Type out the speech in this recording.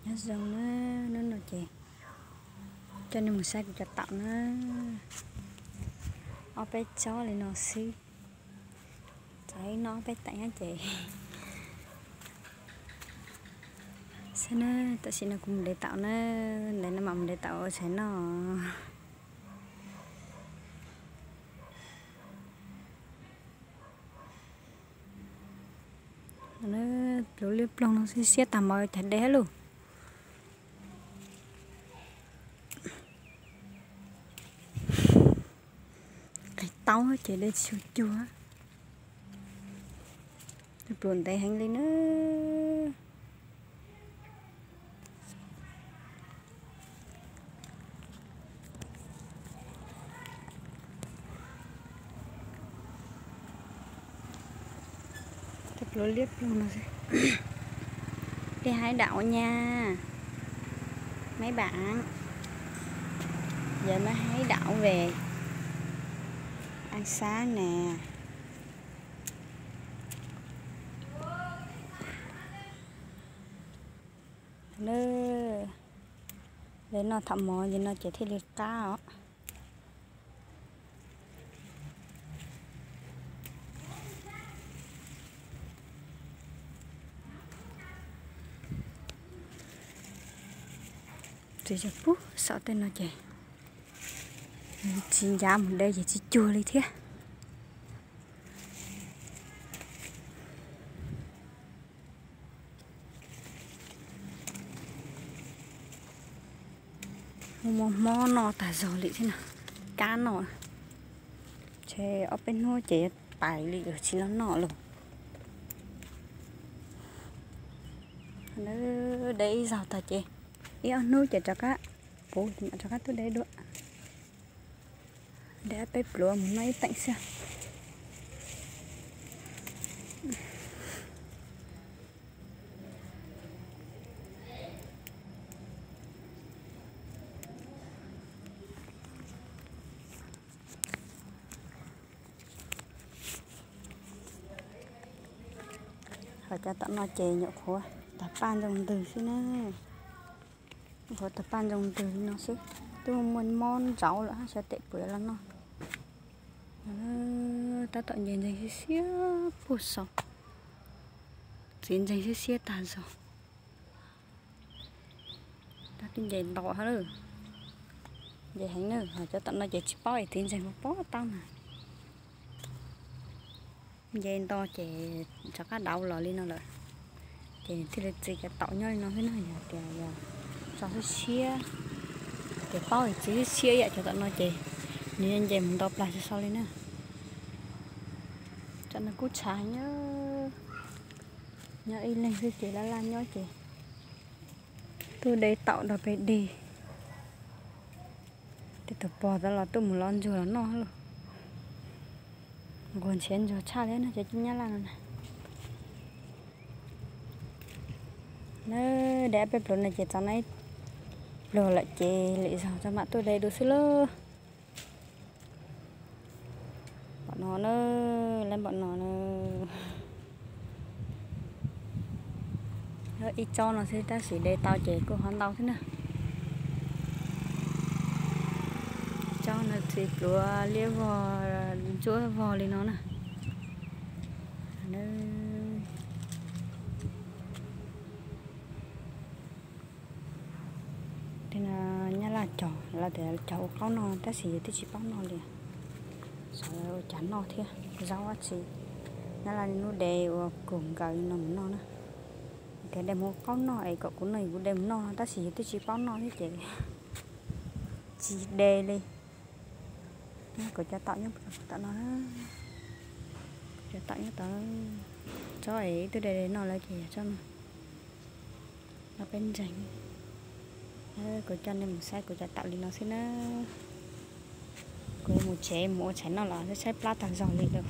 Nyob zoo na, hnub no ces coj nej mus saib kuv cov taum na. Ob peb tsob li no xwb, txawm ib no ob peb teev ces xwb na. Tam sim no kuv mus de taum na, ntawm no mam mus de taum ua tshais noj. Pluav liab ploog no siab siab tag npaum cas de hab lauj. Qis taub ces de tsis cuag. Pluav ntev heev li na. Tus pluav liab ploog no xwb. Peb hais đậu nha, mấy bạn. Giờ mới hái đậu về ăn sáng nè. Lawv noj tham mov ces no ces thiaj li qab os. Txiv cov pub saum tej no ces tsis ncav mus de ces tsis cuag li thiab. Muaj mob noj tag zog li thiab no. Kab noj, ces ob peb hnub ces pais li tsis los noj lawm. De ib zaug tag ces ib ob hnub ces rov qab puv mam rov qab tuaj de dua. De ob peb pluav mus noj ib teem xwb. Ho cov tom no ces nyuam qhuav tawg paj ntsoog ntws xwb na. Nyuam qhuav tawg paj ntsoog ntws li no xwb, twb muaj mob ntsauv lawm hab xyov tes puas yuav los noj. Tab tom nce ntseeg siab siab puag saud, txiv ntseeg siab siab tag zog. Tab twb nce nto hab lawm, nce heev na, ho cov tom no ces tsis paub es txiv ntseeg puas pob taub na. Nce nto ces rov qab dauv los li no lawm, ces thiaj li txiv cov taum nyob li no xwb na. Yog tias yog tso siab siab, ces paub es txiv siab ib yam cov tom no ces nws nce mus nto plag tsis so li na. Cov no kub tshav heev na. Nyob ib leeg xwb ces laj laj nyob ces tuaj de taum nrog peb dig. Tej tus pog tod los tuaj mus lov ntsuag los noj lauj. Nquag ntshiav ntsuag tshaj li no cov cib nyab laj no na. Na, de ob peb pluag no ces txog na, ib pluag lawm ces lwm zaug tso mam tuaj de dua xwb lauj. Npaum no na, lawv npaum no na. Ib tsob no xwb tab sis de tau ces kuj ho ntau thiab na. Tsob no txiv pluav liab vog ntsuab vog li no na. Tej no nyab laj cog, lawv tias cog ua qaub noj tab sis yus twb tsis paub noj li. Xyov ua cas noj thiab, zaub dab tsi. Nyab laj niaj hnub de ua kaus nkaus li no mus noj na. Tias de mus ua qaub noj es kom kuv noj, kuv de mus noj no tab sis yus twb tsis paub noj thiab ces tsis de li. Kuv cov taum nyob tom no, kuv cov taum nyob tod. Tsob es ib tug de de noj lawm ces yog tsob no. Los peb ntseeg, kuv coj nej mus saib kuv cov taum li no xwb na. Kuv yuav mus tsev mus ua tshais noj los saib plab tag zog li lawm.